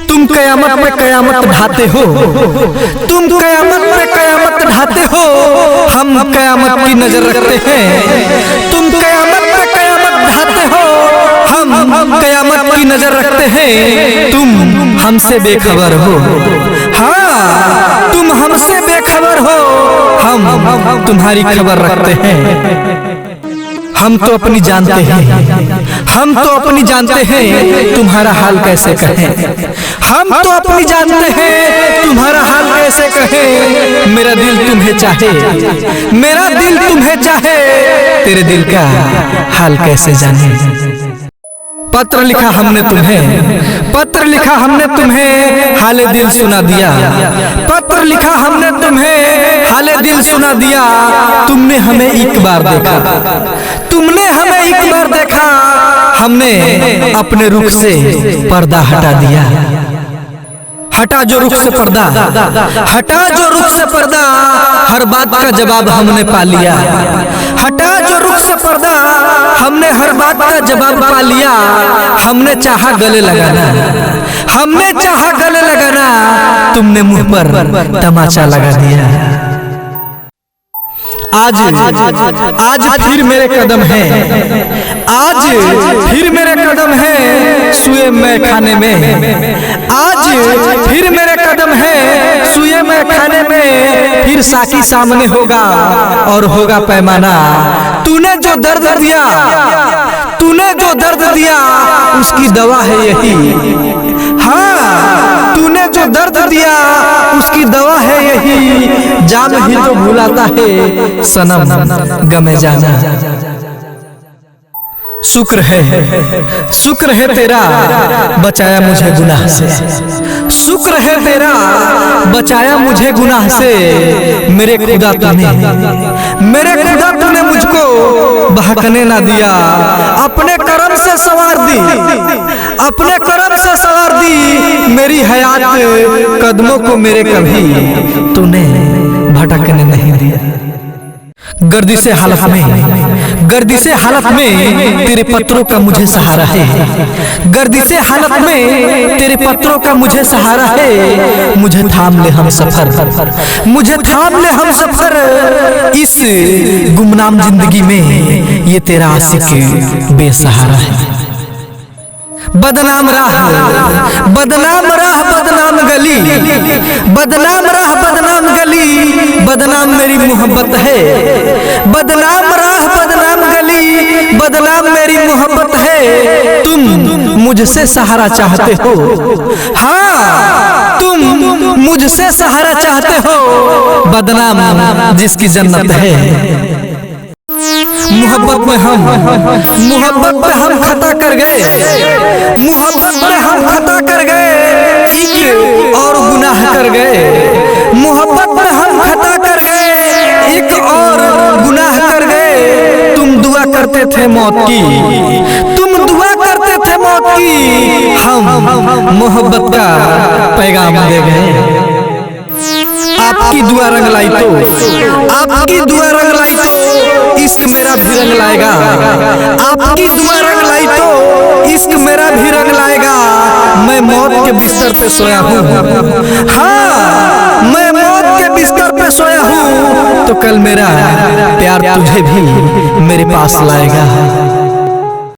तुम कयामत पे कयामत ढाते हो, तुम कयामत पे कयामत ढाते हो, हम कयामत की नजर रखते हैं। तुम कयामत पे कयामत ढाते हो, हम कयामत की नजर रखते हैं। तुम हमसे बेखबर हो, हाँ तुम हमसे बेखबर हो, हम तुम्हारी खबर रखते हैं। हम तो अपनी जानते हैं, हम तो अपनी जानते हैं, तुम्हारा हाल कैसे कहें। हम तो अपनी जानते हैं, तुम्हारा हाल कैसे कहें। मेरा दिल तुम्हें चाहे, मेरा दिल तुम्हें चाहे, तेरे दिल का हाल कैसे जाने। पत्र लिखा हमने तुम्हें, पत्र लिखा हमने तुम्हें, हाले दिल सुना दिया। पत्र लिखा हमने तुम्हें, हाले दिल सुना दिया। तुमने हमें एक बार देखा, तुमने हमें एक बार देखा, हमने अपने रुख से पर्दा हटा दिया। हटा जो रुख से पर्दा, हटा जो रुख से पर्दा, हर बात का जवाब हमने पा लिया। हटा जो रुख से पर्दा, हमने हर बात का जवाब पा लिया। हमने चाहा गले लगाना, हमने चाहा गले लगाना, तुमने मुंह पर तमाचा लगा दिया। आज आज फिर मेरे कदम है, आज फिर मेरे कदम है सुए मैं खाने में। आज फिर मेरे कदम है सुए मैं खाने में, फिर साकी सामने होगा और होगा पैमाना। तूने जो दर्द दिया, तूने जो दर्द दिया, उसकी दवा है यही। हाँ तूने जो दर्द दिया, उसकी दवा है यही। जाम ही तो भुलाता है सनम गमे जाना। शुक्र है, शुक्र है तेरा बचाया मुझे गुनाह से। शुक्र है तेरा बचाया मुझे गुनाह से। मेरे खुदा तूने, मेरे खुदा तूने मुझको बहकने ना दिया। अपने करम से सवार दी, अपने करम से सवार दी मेरी हयात, कदमों को मेरे कभी तूने भटकने नहीं दिया। गर्दिश हालत में, गर्दिश हालत में तेरे पत्रों का मुझे सहारा है। गर्दिश हालत में तेरे पत्रों का मुझे सहारा है। मुझे थाम ले हम सफर, मुझे थाम ले हम सफर, इस गुमनाम जिंदगी में ये तेरा आशिक बेसहारा है। बदनाम राह, बदनाम राह, बदनाम गली, बदनाम राह, बदनाम गली, बदनाम मेरी मोहब्बत है। बदनाम राह, बदनाम गली, बदनाम मेरी मोहब्बत है। तुम मुझसे सहारा चाहते हो, हाँ तुम मुझसे सहारा चाहते हो, बदनाम जिसकी जन्नत है। मोहब्बत में हम, मोहब्बत में हम खता कर गए, मोहब्बत में हम खता कर गए, एक और गुनाह कर गए। मोहब्बत में हम खता कर गए, एक और गुनाह कर गए। तुम दुआ करते थे मौत की, तुम दुआ करते थे मौत की, हम मोहब्बत का पैगाम दे गए। आपकी दुआ रंग लाई तो, आपकी दुआ रंग लाई तो, इश्क मेरा भी रंग लाएगा। आपकी दुआ रंग लाई तो इश्क मेरा भी रंग लाएगा। मैं मौत के बिस्तर पे सोया हूँ, हाँ मैं मौत के बिस्तर पे सोया हूँ, तो कल मेरा प्यार तुझे भी मेरे पास लाएगा।